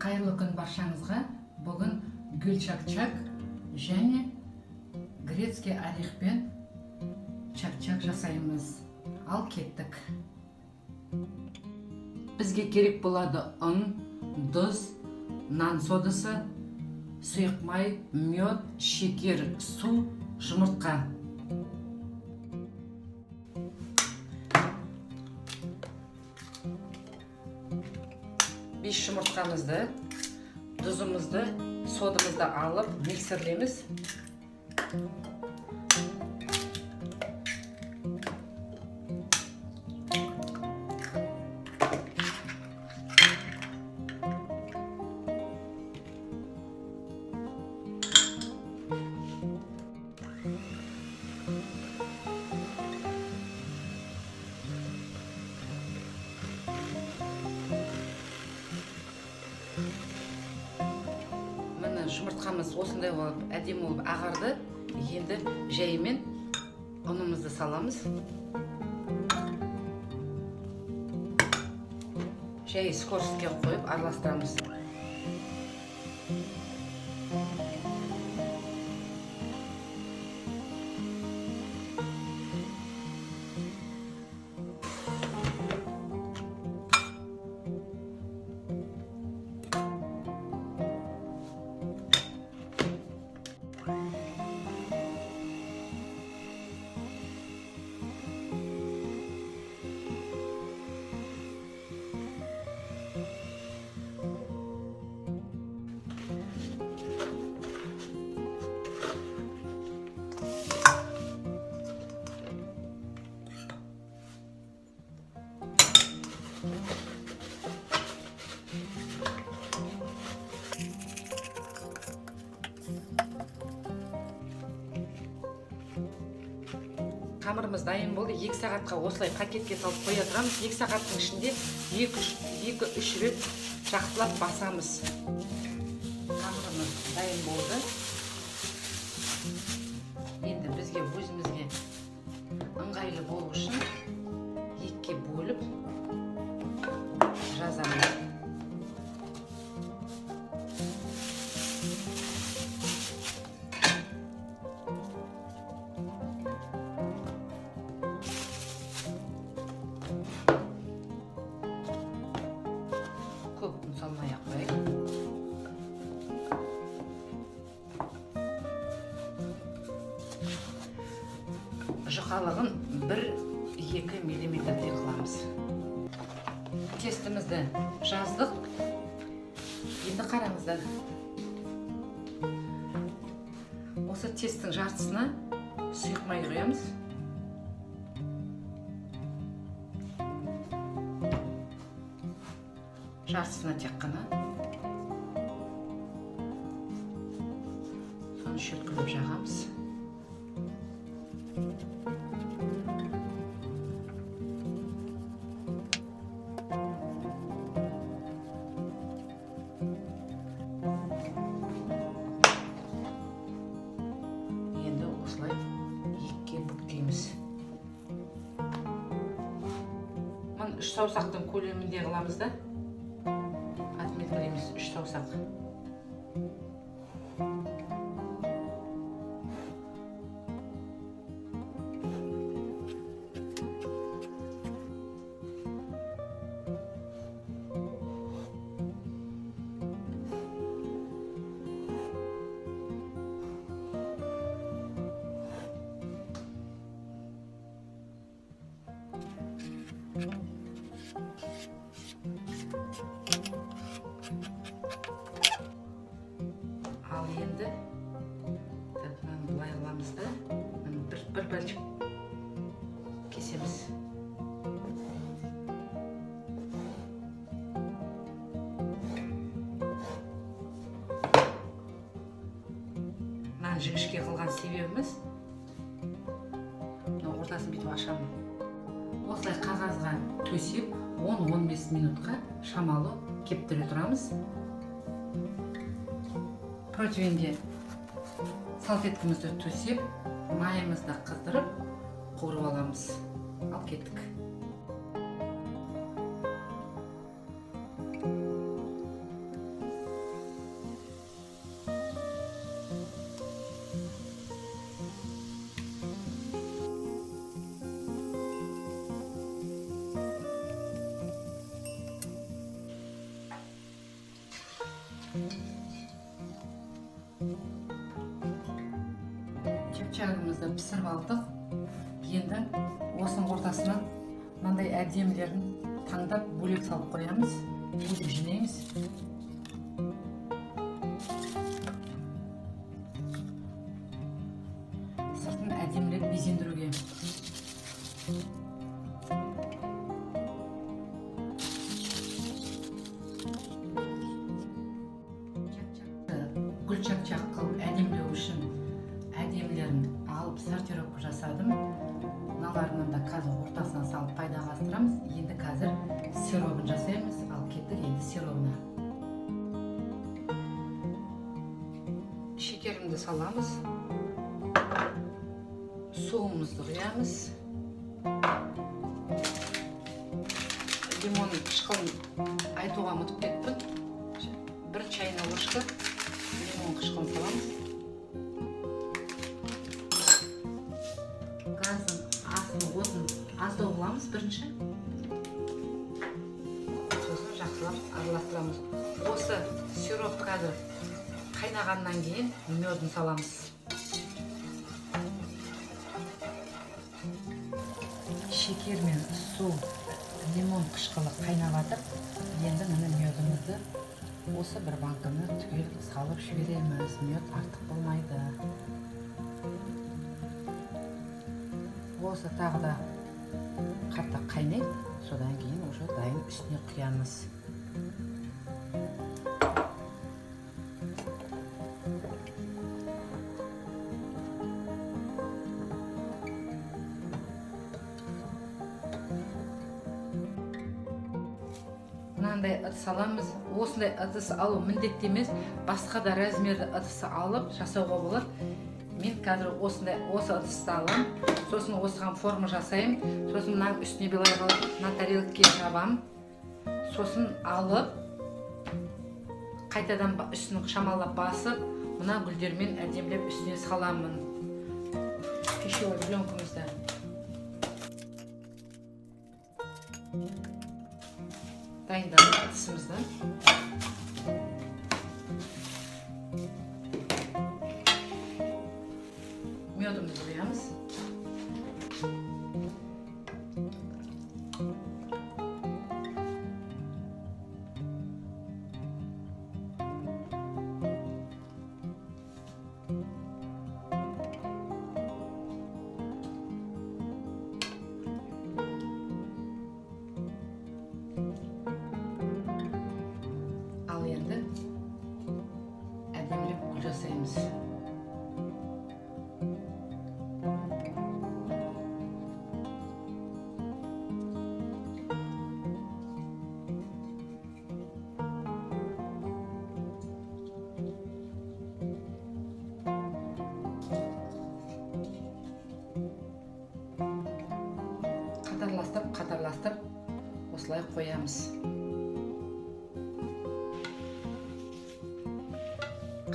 Қайырлы күн баршаңызға. Бүгін гүл чак-чак және грецкий орехпен чак-чак жасаймыз. Ал кеттік. Бізге керек болады ұн, тұз, нан содасы, сұйық май, мед, шекер, су, жұмыртқа. Бес жұмыртқамызды, тұзымызды, содымызды алып миксерлейміз. Міне, жұмыртқамыз осындай болып, әдемі болып ағарды. Енді жайымен ұнымызды саламыз. Жай скоростьке қойып араластырамыз. Қамырымыз дайын болды. 2 сағатқа осылай пакетке салып қоя тұрамыз. 2 сағаттың ішінде 2-3 рет жақсылап басамыз. Қамырымыз дайын болды. Енді бізге өзімізге ыңғайлы болу үшін екіге бөліп жазамыз. Көп ұн салмай ақ қояйық. Жұқалығын 1-2 миллиметрдей қыламыз. Тестімізді жаздық. Енді қараңыздар. Осы тесттің жартысына сұйық май құямыз. Жартысына тек қана. Соны шөткілеп жағамыз. Енді осылай екіге бүктейміз. Мына 3 саусақтың көлемінде қыламыз да. Отметкалаймыз 3 саусақ. Ал енді так, мынаны былай қыламыз да, міне бір бәлшік кесеміз. Мынаны жіңішке қылған себебіміз, мына ортасын бүйтіп ашамын. Осылай қағазға төсеп 10-15 минутқа шамалы кептіре тұрамыз. Противенге салфеткамызды төсеп, майымызды қыздырып, қуырып аламыз. Ал кеттік. Чак-чагымызды пісіріп алдық. Енді осының ортасынан мынандай әдемілерін таңдап, бөлек салып қоямыз, бөлек жинаймыз. Сыртын әдемілеп безендіруге. Гүл чак-чак қылып әдемілеу үшін әдемілерін алып, сортировка жасадым. Мыналарынан да қазір ортасына салып, пайдаға асырамыз. Енді қазір сиробын жасаймыз. Ал кеттік енді сиробына. Шекерімді саламыз, суымызды құямыз, лимон қышқылын айтуға ұмытып кеттім. 1 чайная ложка лимон қышқылын саламыз. Газдың астын, отын аздау қыламыз бірінші, сосын жақсылап араластырамыз. Осы сироп қазір қайнағаннан кейін медін саламыз. Шекер мен су, лимон қышқылы қайнап жатыр. Енді міне, медімізді, осы бір банканы түгел салып жібереміз. Мед артық болмайды. Осы тағы да қатты қайнайды, содан кейін уже дайын, үстіне құямыз. Мынандай ыдыс аламыз. Осындай ыдыс алу міндетті емес, басқа да размерді ыдыс алып жасауға болады. Мен қазір осындай, осы ыдысты аламын, сосын осыған форма жасаймын, сосын мынаның үстіне былай қылып, мына тарелкаға жабамын, сосын алып, қайтадан үстін шамалап басып, мына гүлдермен әдемілеп үстіне саламын. Пищевой пленкамызды дайындадық, ыдысымызды. Медімізді құямыз. Ал енді әдемілеп гүл жасаймыз. Қатарластырып, қатарластырып осылай қоямыз.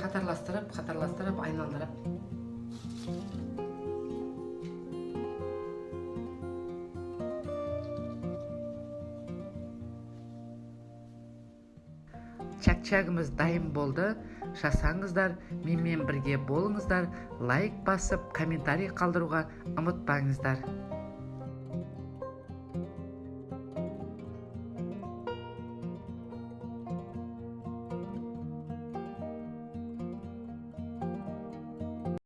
Қатарластырып, қатарластырып, айналдырып. Чак-чагымыз дайын болды. Жасаңыздар, менімен бірге болыңыздар. Лайк басып, комментарий қалдыруға ұмытпаңыздар.